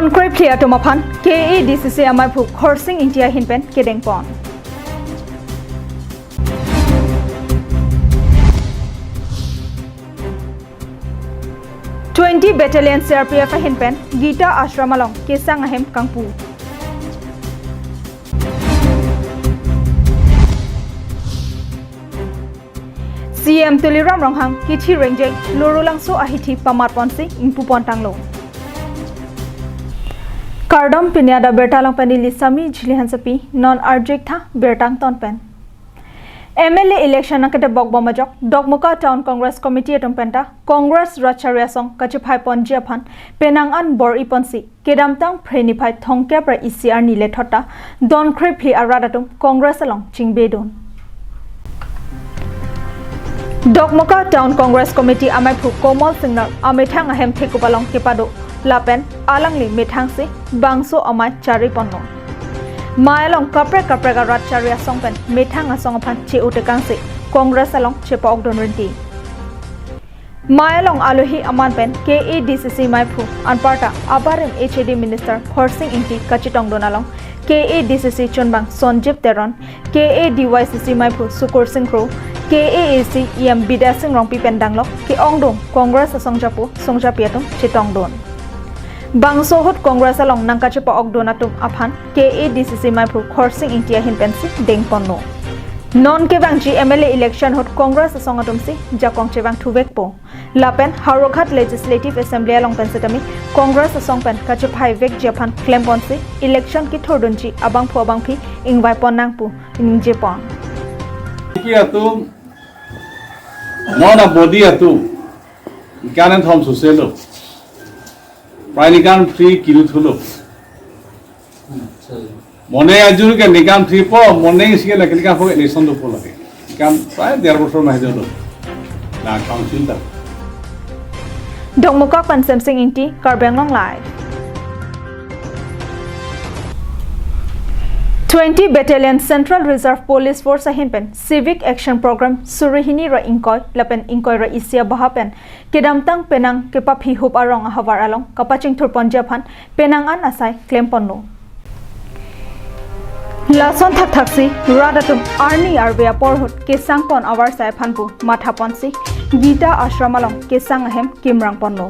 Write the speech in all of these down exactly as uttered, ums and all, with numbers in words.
Krepli atum aphan K A D C C amaiphu Khorsing Ingti ahin pen kedengpon. Twenty Battalion C R P F ahin pen Gita Ashram along kesang ahem kangpu. C M Tuliram Ronghang kithi rengje Lurulangso ahithi pamatponsi ingpupontanglo. Kardom, pini adak birta along pen neli Sami Jili Hansepi. Non arjik tha birta angton pen. M L A election nangketebok bom ajok Dokmoka Town Congress Committee atum penta Congress rat chari asong kachepaiponji aphan penang an bor-iponsi kedamtang Phre niphai thomkep ra isi arni lethot ta don Krepli arat atum Congress along chingbedun. Dokmoka Town Congress Committee amaiphu Komol Singnar amethang ahem thekup along kepado lapen alangli methangsi bangso amei chariponlo. Mei along kaprek kaprek arat chari asong pen methang asong aphan che-otekangsi Congress along chepa-okdun rinti. Mei along alohi aman pen K A D C C maiphu anparta abarim H A D Minister Khorsing Ingti kachetongdun along K A D C C chunbang Sonjib Teron, K A D Y C C maiphu Sukursing Kro, K A A C E M Bidya Sing Rongpi pen danglok ke-ongdung Congress asong japo songjapi atum chetongdun. Bangso ahut Congress along nangkachepa-okdun atum aphan K A D C C maiphu Khorsing Ingti ahin pensi dengponlo. Non kevangji M L A election ahut Congress asong atumsi jakong chevang thuvekpo. Lapen Howraghat Legislative Assembly along pen setame Congress asong pen kachepaivekji aphan klemponsi election kethurdunji abangphu abangphi ingvaipon nang pu ningjepon. Ki atum, non abodi atum, ningkan kethom soselo. Prai ningkan phli kilu thulo. Moning ajur ke ningkan phli po, moning si ke lagi ningkan phli election dopo lagi. Ningkan prai der bosor mah jolo. Na council ta. Dokmoka pen Semsing Ingti, Karbi Anglong Live. Twenty Battalion Central Reserve Police Force ahin pen Civic Action Program suri hini ra ingkoi lapen ingkoi ra isi abaha pen kedamtang penang kepaphihup arong ahavar along kapachingthurponji aphan penang an asai klemponlo. Lason thakthaksi rat atum arni arve apor ahut kesangpon avarsai aphan pu mathaponsi Gita Ashram along kesang ahem kimrangponlo.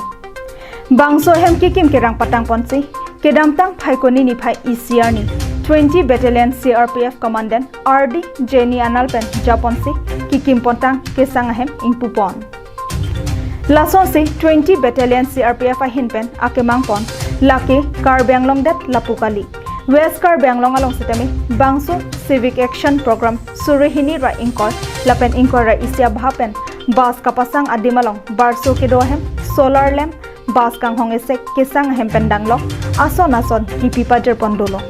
Bangso ahem kekim kerang patangponsi kedamtang Phaikuni niphai isi arni twenty Battalion C R P F Commandant R D Jenny Anal pen japonsi kekimpontang kesang ahem ingpupon. Lasonsi twenty Battalion C R P F ahin pen akemangpon lake Karbi Anglong det lapu kali. West Karbi Anglong along setame bangso Civic Action Program suri hini ra ingkoi lapen ingkoi ra isi abaha pen bus kapasang adim along barso kedo ahem, solar lamp, bus kanghong esek kesang ahem pen danglok ason ason kipi pajirpon dolo.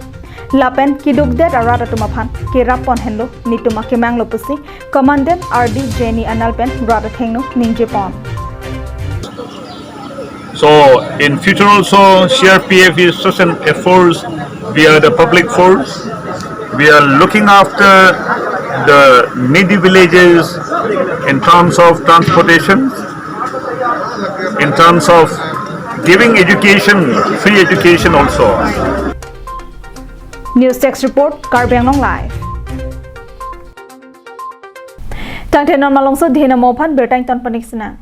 Lapen kidukdet arat atum aphan kerappon henlo, netum akemanglo pusi Commandant R D Jenny Anal pen rat athengno ningjepon. So in future also, C R P F is such an effort. We are the public force. We are looking after the needy villages in terms of transportation, in terms of giving education, free education also. News Desk Report, Karbi Anglong Live. Tangte non malongso dihina mo aphan birta ington panik sinang.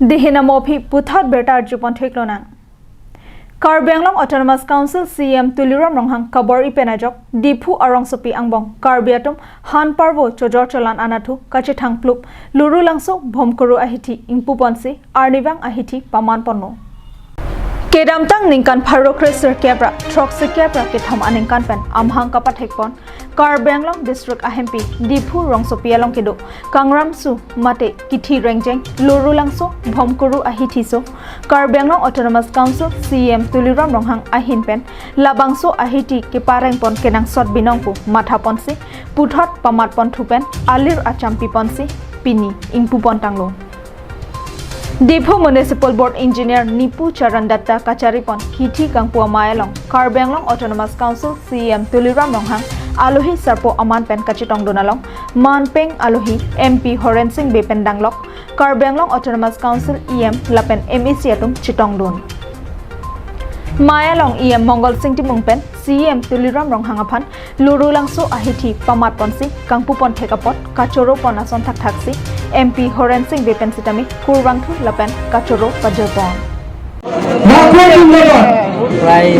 Dihina mo aphi puthot birta arjupon theklonang. Karbi Anglong Autonomous Council C E M Tuliram Ronghang kabor-i pen ajok Diphu arongsopi angbong Karbi atum han parvo chojor cholan anatthu kachethang plup Lurulangso Bhomkuru ahithi ingpuponsi arnivang ahithi pamanponlo. Kedamtang ningkan pharo kresirkep ra throksikep ra kethom aningkan pen amahang kapathekpon Karbi Anglong District ahempi Diphu rongsopi along kedo Kangramsu mate Kithi Rengjeng, Lorulangso, Bhomkuru ahithi so Karbi Anglong Autonomous Council C E M Tuliram Ronghang ahin pen labangso ahithi keparengpon kenangsot binong pu mathaponsi puthot pamatpon thupen alir achampiponsi pini ingpupon tanglo. Diphu Municipal Board Engineer Nipu Charan Datta kacharipon hithi kangpu amei along Karbi Anglong Autonomous Council C E M Tuliram Ronghang alohi sarpo aman pen kachetongdun along manpeng alohi M P Horen Sing Bey pen danglok Karbi Anglong Autonomous Council E M lapen M A C atum chetongdun. Mei along E M Mongol Sing Timung pen C E M Tuliram Ronghang aphan Lorulangso ahithi pamatponsi kangpupon thek apot kachoropon ason thakthaksi M P Horen Sing Bey pen sitame kurvangthu lapen kachoro pajirpon. প্ৰায়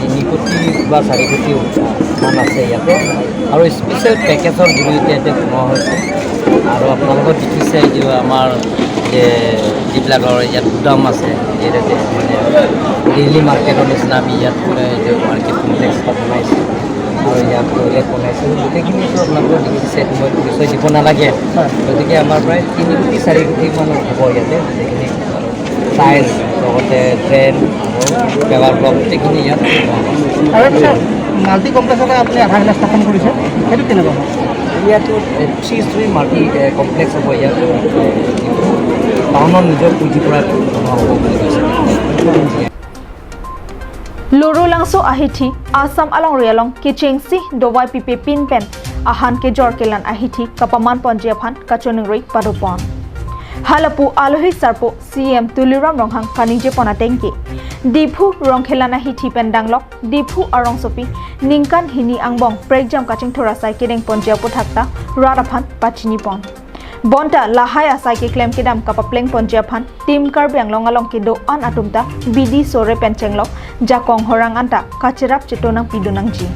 তিনি কোটি বা চাৰি কোটি মান আছে ইয়াতে। আৰু স্পেচিয়েল পেকেজৰ জৰিয়তে ইয়াতে বনোৱা হৈছে। আৰু আপোনালোকে দেখিছে যে আমাৰ যে যিবিলাকৰ ইয়াত গুদাম আছে, ইয়াতে মানে ডেইলি মাৰ্কেটৰ নিচিনা আমি ইয়াত মানে এইটো মাৰ্কেট কমপ্লেক্স এটা বনাইছোঁ। আৰু ইয়াত টয়লেট বনাইছোঁ। গোটেইখিনিতো আপোনালোকে দেখিছে, মই পৰিচয় দিব নালাগে। গতিকে আমাৰ প্ৰায় তিনি কোটি চাৰি কোটি মান হ'ব ইয়াতে গোটেইখিনি। টাইলছ, লগতে ড্ৰেইন, পেভাৰ ব্লক গোটেইখিনি ইয়াত বনোৱা হ'ব। আৰু এটা মাল্টি কমপ্লেক্স এটা আপুনি আধাৰশিলা স্থাপন কৰিছে, সেইটো কেনেকুৱা হয়? ইয়াতো থ্ৰী ষ্টৰী মাল্টি কমপ্লেক্স হ'ব ইয়াত। টাউনৰ নিজৰ পুঁজিৰ পৰা বনোৱা হ'ব বুলি কৈছে। Lorulangso ahithi Assam alongri along kechengsi dovai pipe pin pen ahan kejor kelan ahithi kapamanponji aphan kachoningri padopon. Halapu alohi sarpo C E M Tuliram Ronghang kaningjepon atengke Diphu Rongkhelan ahithi pen danglok Diphu arongsopi ningkan hini angbong prekjam kachingthur asai kedengponji aputhak ta rat aphan pachinipon. Bonta lahai asai keklem kedam kapaplengponji aphan Team Karbi Anglong along kedo-an atum ta bidi sore pen chenglok jakong horang anta kacherap chetonang pidunangji.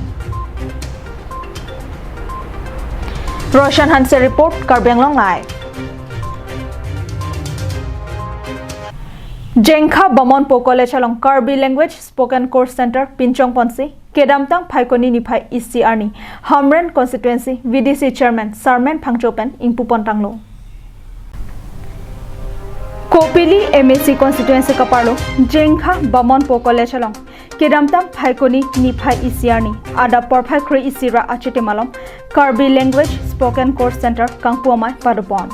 Roshan Hanse report, Karbi Anglong Live. Jengkha Bamonpo College along Karbi Language Spoken Course Center pinchongponsi kedamtang Phaikuni niphai isi arni Hamren Constituency V D C Chairman Sarmen Phangcho pen ingpupon tanglo. Kopili M A C Constituency kaparlo Jengkha Bamonpo College along kedamtang Phaikuni niphai isi arni adap porphai kre isi ra achitim along Karbi Language Spoken Course Center kangpu amei padopon.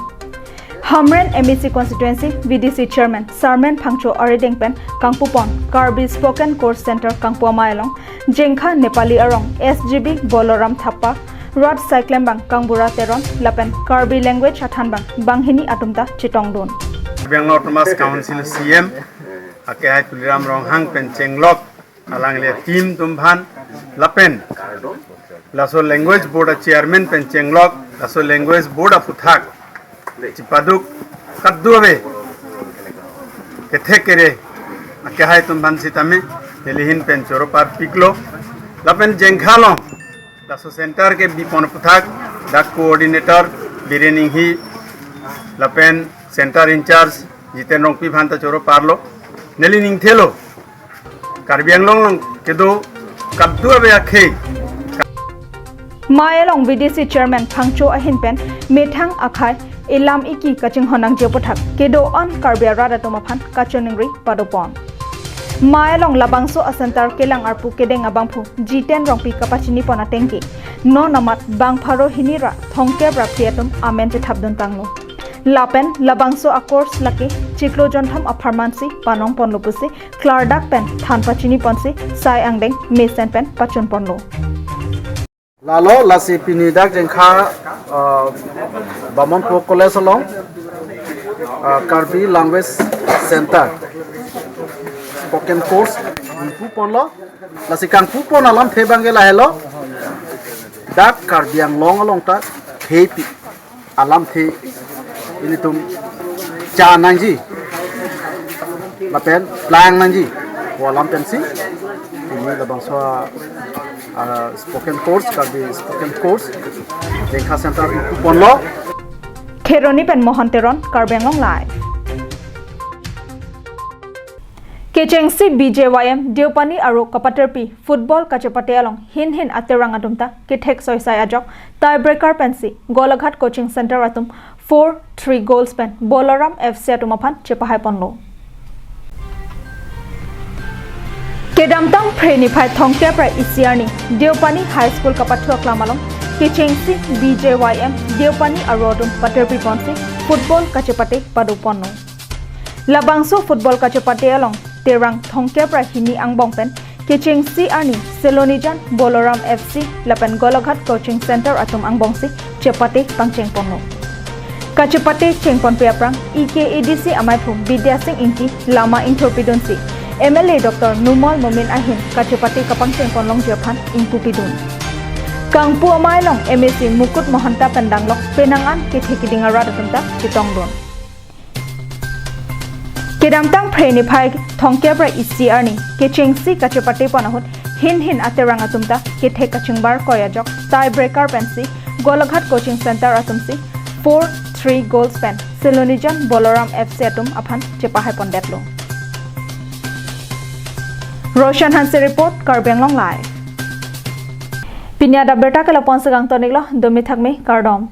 Hamren M A C Constituency V D C Chairman Sarmen Phangcho arideng pen kangpupon Karbi Spoken Course Center kangpu amei along Jengkha Nepali arong S G B Boloram Thappa, rat saiklem bang Kangbura Teron lapen Karbi language athan bang banghini atum ta chetongdun. Karbi Anglong Autonomous Council C M akehai Tuliram Ronghang pen chenglok alangli a team atum aphan lapen laso language board a chairman pen chenglok laso language board aputhak chipaduk kadokave kethek kere akehai atum aphan sitame nelihin pen choro parpiklo lapen Jengkha along laso center kebipon aputhak dak coordinator Biren Inghi lapen center in charge Jiten Rongpi aphan ta choro parlo. Neli ningthelo Karbi Anglong along kedo kadokave akhei. Mei along V D C Chairman Phangcho ahin pen methang akhei elam iki kachinghon nangji aputhak kedo-an Karbi arat atum aphan kachoningri padopon. Mei along labangso a center kelang arpu kedeng abangphu Jiten Rongpi kapachinipon atengke non amat bang pharo hini ra thomkep ra phli atum amen chethapdun tanglo. Lapen labangso a course lake chiklo jonthom apharmansi panongponlo pusi klardak pen than pachiniponsi sai angdeng mesen pen pachunponlo. Lalo lasi pini dak Jengkha uh, Bamonpo College along uh, Karbi Language Center Spoken Course ingpuponlo. Lasi kangpupon alamthe abangke lahelo, dak Karbi Anglong along ta thepi alamthe ilitum cha nangji lapen plang nangji pu alam pensi pini labangso a, a, spoken course, Karbi spoken course Jengkha Center ingpuponlo. Kheroni pen Mohon Teron, Karbi Anglong Live. Kechengsi B J Y M Deopani aro kapaterpi football kachepate along hin hin aterang atum ta kethek soisai ajok tiebreaker pensi Golaghat Coaching Center atum four three goals pen Bolaram F C atum aphan chepahai ponlo. Kedamtang Phre niphai thongkep ra isi arni Deopani High School kapathu aklam along kechengsi B J Y M Deopani aro atum paterpi ponsi football kachepate pado ponlo. Labangso football kachepate along terang thongkep ra hini angbong pen kechengsi arni Selonijan Bolaram F C lapen Golaghat Coaching Center atum angbongsi chepate pangcheng ponlo. Kachepate chengponpe aphrang E K A D C amaiphu Bidya Sing Ingti lama ingthurpidunsi M L A Doctor Numal Momin ahin kachepate kapangcheng ponlongji aphan ingpupidun. Kangpu amei along M A C Mukut Mahanta pen danglok penang an kethe kiding arat atum ta chetongdun. Kedamtang Phre niphai thongkep ra isi arni kechengsi kachepate pon ahut hin hin aterang atum ta kethek kachingbar koi ajok tiebreaker pensi Golaghat Coaching Center atumsi four three goals pen Selonijan Bolaram F C atum aphan chepahai pondetlo. Roshan Hanse report, Karbi Anglong Live. Pini adap abirta ke lapu-an si kangton-iklo, domi thakmi, kardom.